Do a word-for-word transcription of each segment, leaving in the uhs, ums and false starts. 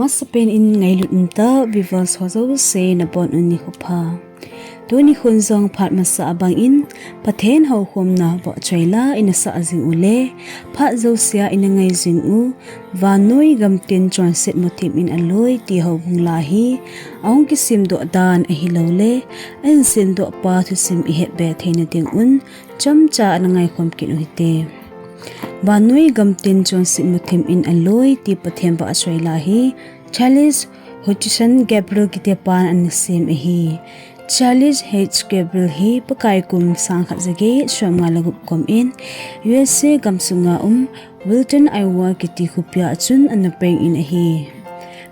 Amasapen in ngailut umtah viewers ho jouse nabonun nikho pha. Tuni khun jong phat masa abang in Pathen houkhomna vahchoila ina sah jing u le phat jousea ina ngai jing u vannoi gamtin chonset muthim in aloi ti houbung la hi ahung kisimdoh dan ahilouleh ahin simdoh pa thusim ihet be theina dingun chomcha ana ngaikhom kit u hite. Vannoi gamtin chonset muthim in aloi ti Pathen vahchoila hi Charles Hutchinson Gabriel kitipan ana sem ahi. Charles H Gabriel hi Pakai kum sangkhat jaget somnga le gup kum in U S A gamsunga um Wilton, Iowa kiti khopia chun ana peng in ahi.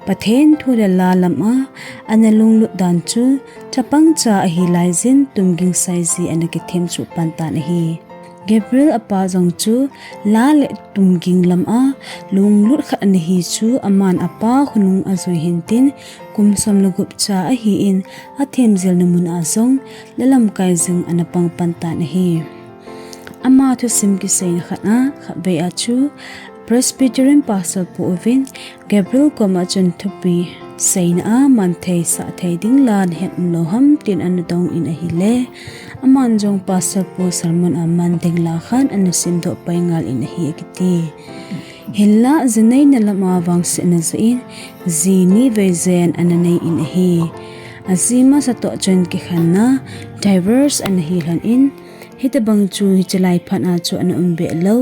Pathen thu le la lama ana lunglut dan chu chapang cha ahi laijin tumging saiji ana kithemchuh pan tan ahi. Gabriel apa jong chu la le tumging lama lunglut khat ana hi chu aman apa khonung ajui hintin kum som le gup cha ahin athemjelna muna jong la lamkai jing ana pang pan tan ahi. Ama thusim kiseina khat a khatvei a chu Presbyterian pastor pu uvin Gabriel koma chun thupi seina a manthei sahthei ding la nahet umlou ham tin ana dong in ahile aman jong pastor pu sermon a man ding la khat ana simdoh pai ngal in ahi akiti. Hinla janeina lama vangsetna jeh in ji ni vei jen ana nei in ahi. Aji masatoh chun kikhenna divorce ana hi lhon in hitobang chu hiche lai phat a chu ana umbeh lou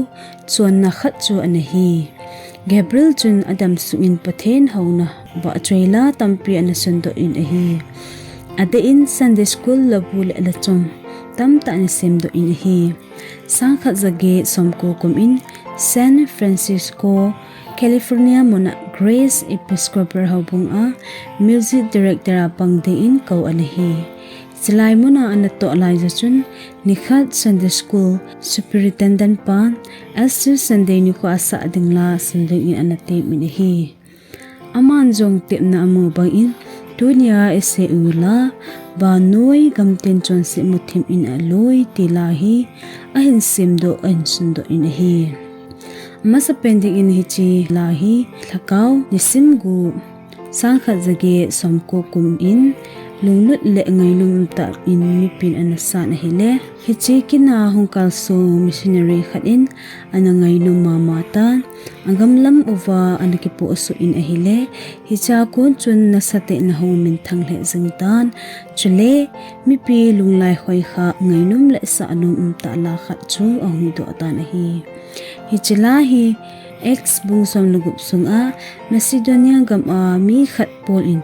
chonna khat chu ana hi. Gabriel chun adam sungin Pathen houna vahchoila tampi ana sundoh in ahi. Adeh in Sunday School labu le lachom tamtah ana semdoh in ahi. Sangkhat jaget somko kum in San Francisco, California muna Grace Episcopal houbunga music director a pang dingin kou ana hi. Chulai muna ana toh laija chun nikhat Sunday School superintendent pan Easter Sunday nikho asah ding la sim dingin ana tem in ahi. Aman jong tepna amu bangin tunia isei u la vannoi gamtin chonset muthim in aloi ti la hi ahin simdoh ahin sundoh in ahi. Amasapen dingin hiche la hi lhakao nisim gup sangkhat jaget somko kum in lunglut le ngainom umtah in mipin ana san ahile hiche kina hung kalsong missionary khat in ana ngainom mama tan agamlam uva ana kipohsuh in ahile hichea kon chun nasatah in ahung minthang lheh jing tan chule mipi lunglai khoikha ngainom le sahnom umtah la khat chu ahung hidoh tan ahi. Hiche la hi Acts bung som le gup sunga Macedonia gama mi khat Paul in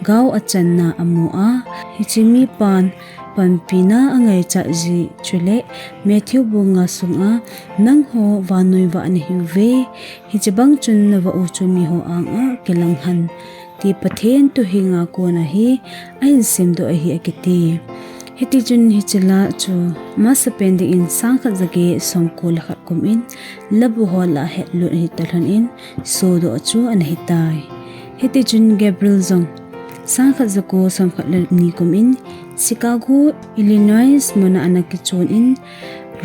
gao achanna amu a hiche mipan panpina angaichat ji chule Matthew bung nga sunga nangho vannoi vah nahiuve hiche bang chun navah u chu miho anga kilang hen ti Pathen thu henga kona hi ahin simdoh ahi akiti. Hitichun hiche la chu amasapen dingin sangkhat jaget somko le khat kum in labu ho la hetlut ahi talhon in sodoh chu ana hitai. Hitichun Gabriel jong sangkhat jako somkhat le ni kum in Chicago, Illinois muna ana kichon in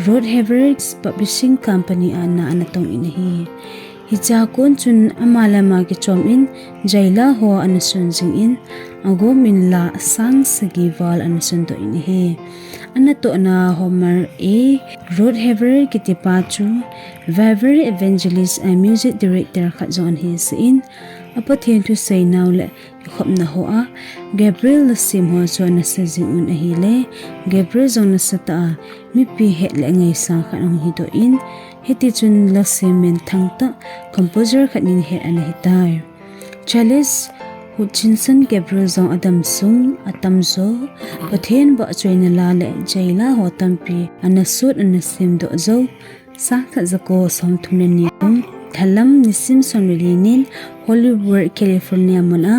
Rotherham Publishing Company a na ana tong in ahi. Hichea kon chun ama le ama kichom in jaila ho ana sun jingin agomin la sang sagi val ana sundoh in ahi. Anatohna Homer A Rotherham kitipa chu Vibrant Evangelist a music director khat jong ana hisah in a Pathen thu seinau le kikhopna hoa Gabriel lasem ho chu ana sa jing un ahile Gabriel jong nasatah a mipi het le ngaisang khat ahung hidoh in hitichun lasem minthang tah composer khat in het ana hitai. Charles Hutchinson Gabriel jong adam sung atamjo Pathen vahchoina la le jaila ho tampi ana sut ana semdoh jou sangkhat jako somthum le ni kum lhalam nisim som le li nin Hollywood, California muna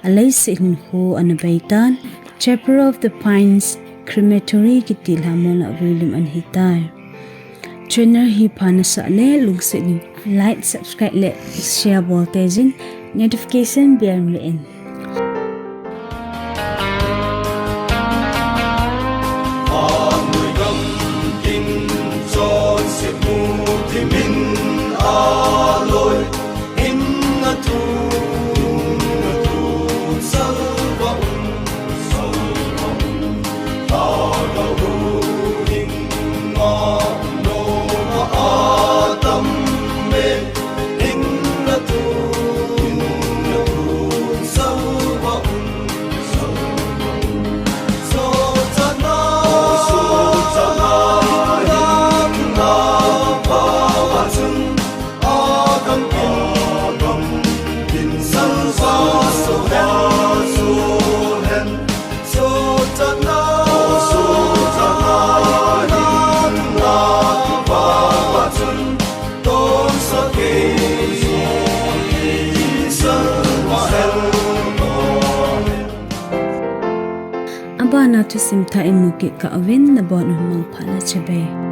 aleiset hinkho ana beitan Chapel of the Pines Crematory kiti lhamon a vuilim ana hitai. Channel hi pha nasah le lungset in like, subscribe le share bol teijin notification bell meh in. Vannoi gamtin chonset muthim in aloi in athum Abana thusim thah imu kit kah uvin, nabonun mangpha le chibai.